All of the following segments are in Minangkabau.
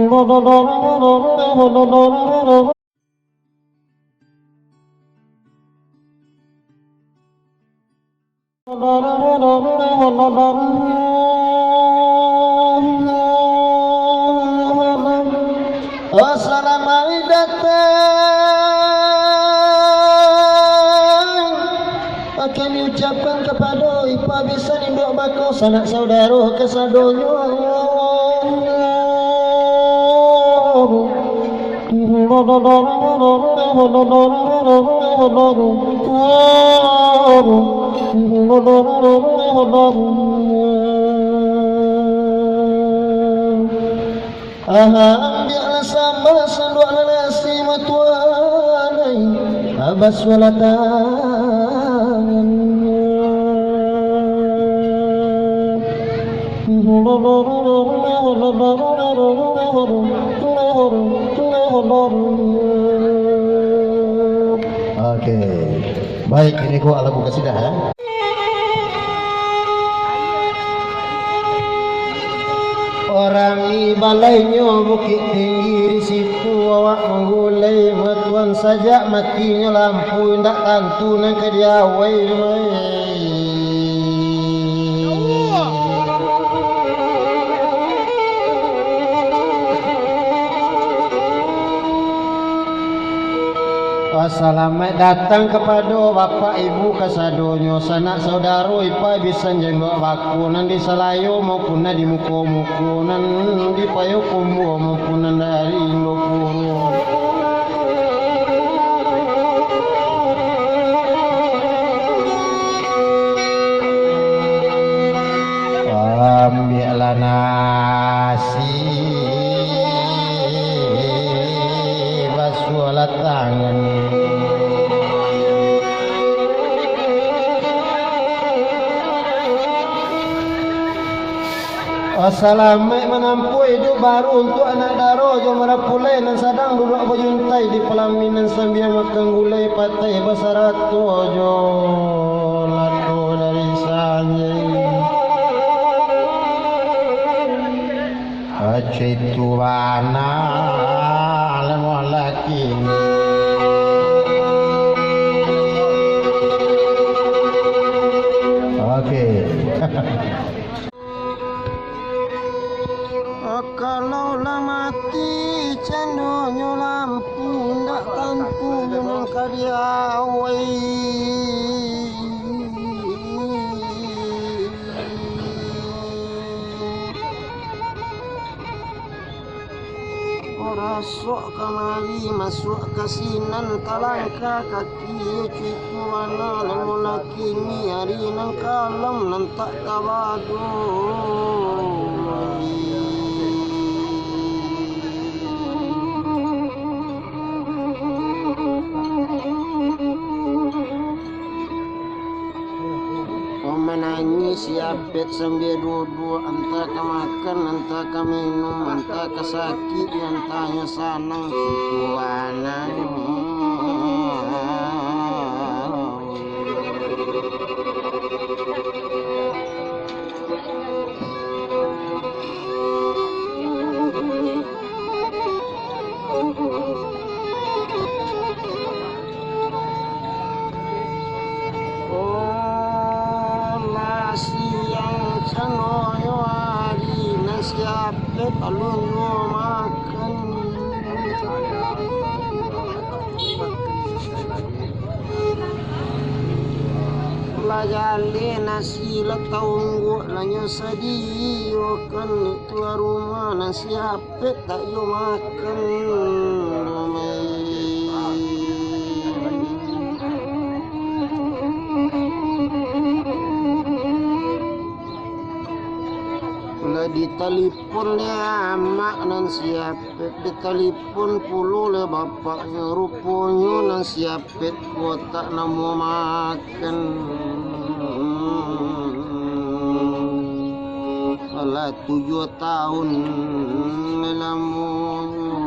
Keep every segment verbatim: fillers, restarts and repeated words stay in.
Oh, salamaik datang. Akan diucapkan kapado ipa bisan induak bako, sanak saudaro kasadonyo. Aha, ambiaklah sambah sanduak nan nasi matuanai, abah sualah tangan. Oke. Baik, ini ko lagu kasidah, ya. Urang di balainyo Bukik Tinggi, di situ awak manggulai, matuan sajak matinyo lampu, indak tantu nan ka diawai. Salamaik datang kapado bapak ibu kasadonyo, sanak saudaro ipa bisan induak bako, nan di Salayo maupun nan di Muko-muko, nan di Payokumbuah maupun nan dari Indopuro. Ambiaklah nasi basuahlah tangan. Salamaik manampuah iduik baru untuak anak daro jo marapulai nan sadang duduak bajuntai di palaminan sambia makan gulai patai basarato jo lado dari sanjai. Aceh tu bana lemoh laki. Oke. Kalau lah mati candonyo lampu, indak tantu nan ka diawai. Rasok kamari, masuak ka sinan, talangkah kaki, cuitu bana, lamun laki ni ari nan kalam, nan tak tabado. Manangih si Apet sambia duduak, antah ka makan, antah ka minum, antah ka sakik, antahnyo sanang, cukuanang. Oh, lah siang canoyo ari, nan si Apet alun juo makan. Lah jaleh nasi, lah taungguak, lah nyo sadiyokan, itu rumah nan si Apet tak juo makan. Lah ditalipon dek amak nan si Apet, ditalipon pulo dek bapaknyo, ruponyo nan si Apet ko tak namuah makan. Alah tujuah taun lamonyo.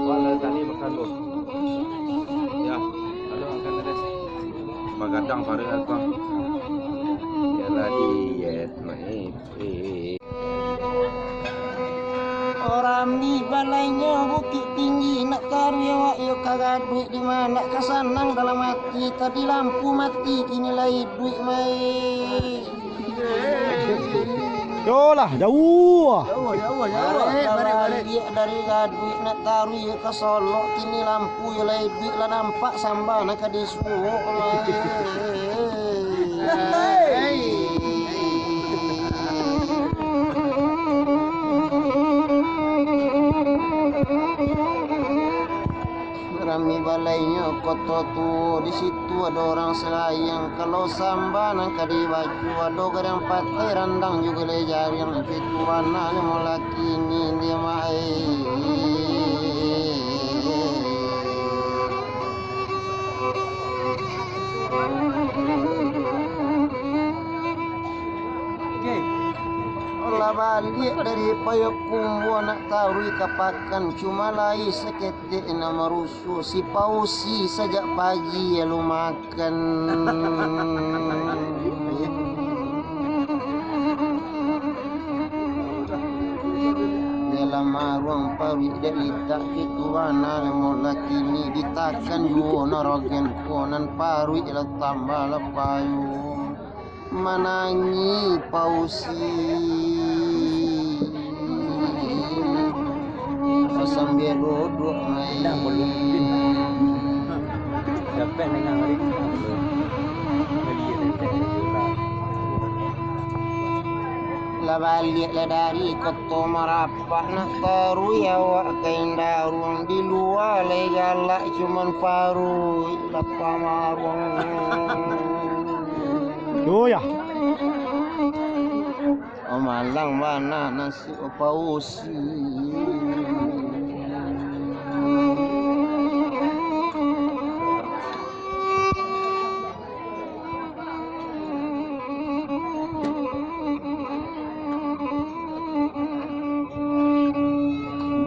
Wak, lah tadi makan tu. Ya, lalu makan tadi. Bagadang paruik aku. Yalah diet, mah, eh. Balainyo Bukik Tinggi, nak taruih awak yo ka gaduik, di ma nak ka sanang dalam ati, tadi lampu mati, kini lai iduik mai. Yolah, jauah. Jauah, jauah, jauah. Barek, barek, barek. Baliak dari gaduik nak taruih yo ka Solok, kini lampu yo lai iduik, lah nampak samba nan ka disuok lai. Rami balainyo koto tuo, di situ ado urang salayang. Kalau samba nan ka dibaco, ado gadang patai, randang jo gulai jariang. Itu bana limo laki ni dia mai. Lah baliak dari Payokumbuah nak taruih ka pakan, cuma lai saketek nan marusuah, si Pausi sajak pagi lalu makan. Dalam aruang paruik dek litak, itu bana limo laki ni, ditakan juo narogen ko, nan paruik lah tambah lah payu. Manangih Pausi. Sambia duduk mai. Dapek dengan hari. Lah baliak lah dari Koto Marapak, nak taruih awak ka Indaruang. Di lua lai galak, cuman paruik lah pamaruang. Yo, ya. Oh, malang bana nasib Pausi.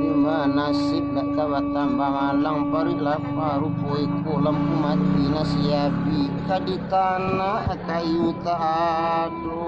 Di ma nasib dak ka batambah malang, paruik lapeh rupo iko, lampu mati nasi abih, ka di tanah kayu tak ado.